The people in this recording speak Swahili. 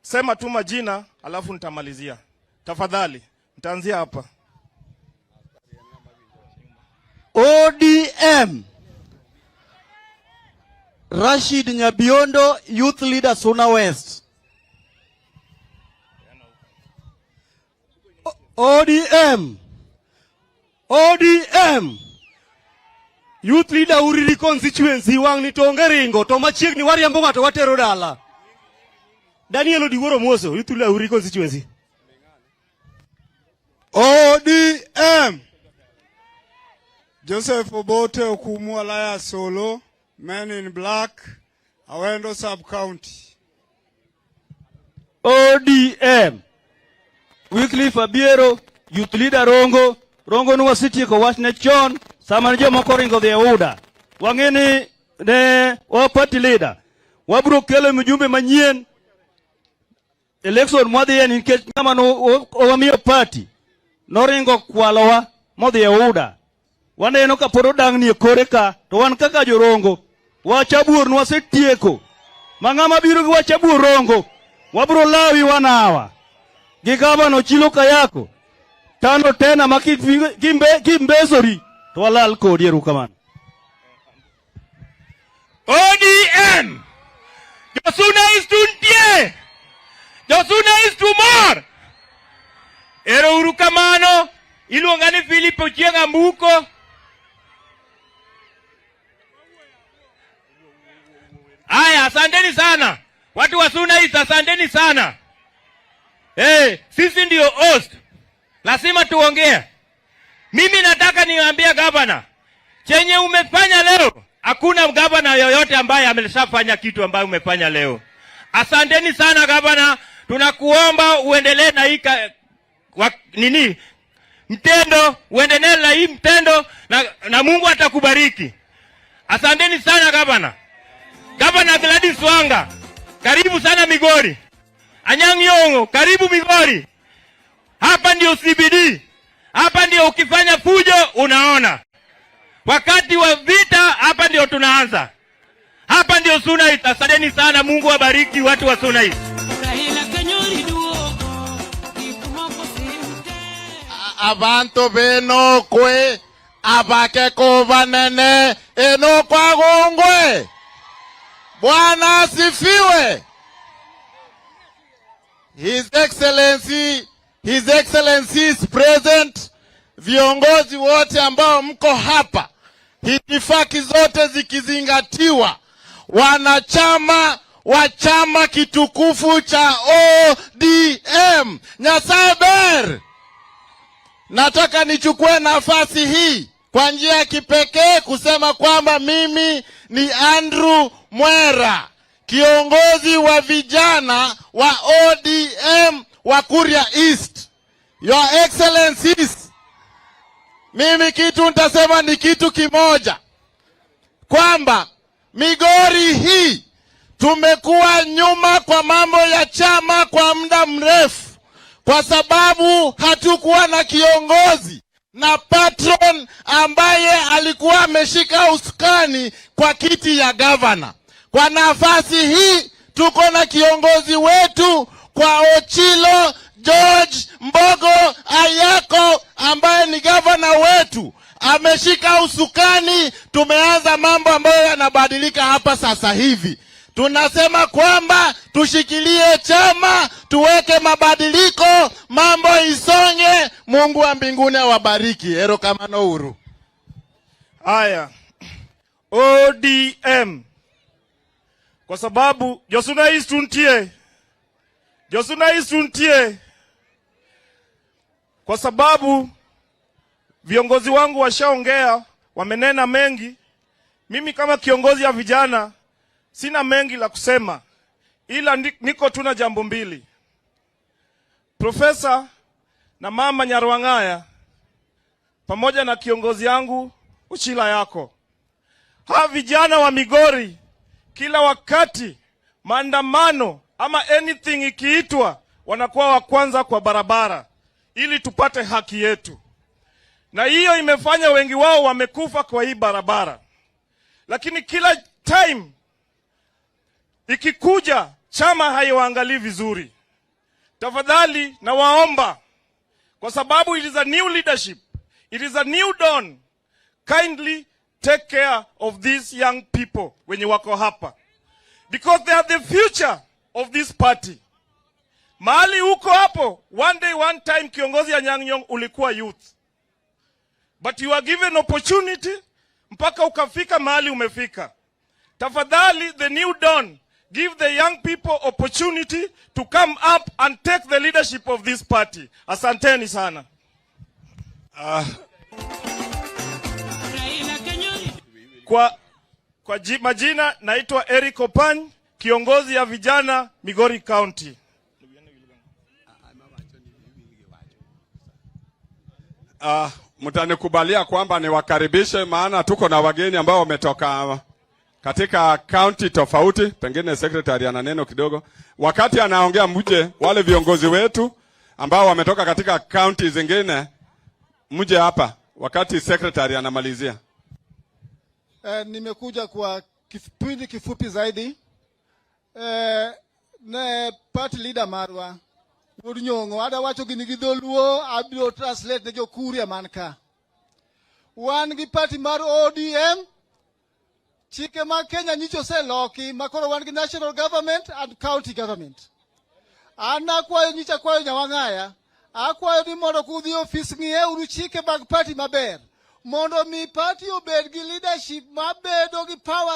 Sema tu majina alafu nitamalizia. Tafadhali, nitaanzia hapa. ODM. Rashid Nyabiondo, Youth Leader, Suna West. ODM. ODM. Youth Leader Uriri constituency wang' ni to onge ringo to machiegni wariembo ng'ato watero dala. Daniel Odiwuor Omoso, Youth Leader Uriri constituency. ODM. Joseph Obote Okumu Alliance Solo, Men in Black, Awendo Sub-County. ODM. Wycliffe Abiero, Youth Leader Rongo, Rongo ni wasetieko wachne chon sama ne jomoko ringo dhi e UDA. Wang'e ni ne wa party leader. Wabiro kelo mjumbe manyien election mwadhiye nikech ng'ama no wamiyo party noringo kwalowa modhi e UDA. Waneno ka pod odang'ni e kore ka, to wan kaka jorongo, wach abuor nwasetieko. Ma ng'ama biro gi wach abuor rongo, wabiro lawi wanawa. Gi gavana Ochilo Kayako, tano tena ma kimbesori, to walal kodi erokamano. ODM! Josuna East untie! Josuna East umor! Ero uru kamano, iluonga ni Philip Ochieng' Ambuko. Aya, asanteni sana watu wa Suna East, asanteni sana. Hey, sisi ndio host, lazima tuongee. Mimi nataka niwaambie gavana, chenye umefanya leo, hakuna gavana yoyote ambaye ameshafanya kitu ambayo umefanya leo. Asanteni sana gavana, tunakuomba uendelee na hii nini mtendo, uendelee na hii mtendo na Mungu atakubariki. Asanteni sana gavana. Gavana Gladys Wanga, karibu sana Migori. Anyang' Nyong'o, karibu Migori. Hapa ndio CBD. Hapa ndio ukifanya fujo unaona. Wakati wa vita hapa ndio tunaanza. Hapa ndio Suna East. Asanteni sana, Mungu awabariki watu wa Suna East. Abantu benokwe abake kubanene enokwa gongwe. Bwana asifiwe. His Excellency, His Excellency is present. Viongozi wote ambao mko hapa, itifaki zote zikizingatiwa, wanachama wa chama kitukufu cha ODM, Nyasaye ber. Nataka nichukue nafasi hii kwa njia ya kipekee kusema kwamba mimi ni Andrew Mwera, kiongozi wa vijana wa ODM wa Kuria East. Your Excellencies, mimi kitu nitasema ni kitu kimoja, kwamba Migori hii tumekuwa nyuma kwa mambo ya chama kwa muda mrefu, kwa sababu hatukuwa na kiongozi na patron ambaye alikuwa ameshika usukani kwa kiti ya gavana. Kwa nafasi hii tuko na kiongozi wetu kwa Ochilo George Mbogo Ayako ambaye ni gavana wetu, ameshika usukani. Tumeanza mambo ambayo yanabadilika hapa sasa hivi. Tunasema kwamba tushikilie chama, tuweke mabadiliko, mambo isonge. Mungu wa mbinguni awabariki. Erokamano uru. Haya, ODM, kwa sababu Josuna East untie, Josuna East untie, kwa sababu viongozi wangu washaongea, wamenena mengi. Mimi kama kiongozi ya vijana sina mengi la kusema, ila niko tuna jambo mbili. Profesa na mama Nyarwang'aya pamoja na kiongozi yangu Uchila yako, hawa vijana wa Migori kila wakati maandamano ama anything ikiitwa, wanakuwa wa kwanza kwa barabara ili tupate haki yetu, na hiyo imefanya wengi wao wamekufa kwa hii barabara. Lakini kila time ikikuja Chama haiwaangalii vizuri. Tafadhali nawaomba, kwa sababu it is a new leadership, it is a new dawn. Kindly take care of these young people wenye wako hapa, because they are the future of this party. Mahali huko hapo, one day one time, kiongozi Anyang' Nyong'o, ulikuwa youth, but you are given opportunity mpaka ukafika mahali umefika. Tafadhali, the new dawn, give the young people opportunity to come up and take the leadership of this party. Asanteni sana. Kwa majina naitwa Eric Opany, kiongozi ya vijana Migori County. Mtanikubalia kwamba niwakaribishe, maana tuko na wageni ambao wametoka katika county tofauti. Pengine secretary ana neno kidogo. Wakati anaongea, mje wale viongozi wetu ambao wametoka katika county zingine, mje hapa wakati secretary anamalizia. Nimekuja kwa kipindi kifupi zaidi. Ne party leader marwa Wuod Nyong'o adwa wacho gini gi dholuo, abiro translate ne jokuria man ka. Wan gi party mar ODM. Chike mag Kenya nyicho oseloki ma koro wan gi national government and county government. An akwayo, nyicha akwayo Nyawang'aya, akwayo ni mondo kudhi e ofis ng'iyeuru chike mag party maber mondo mi party obed gi leadership mabedo gi power.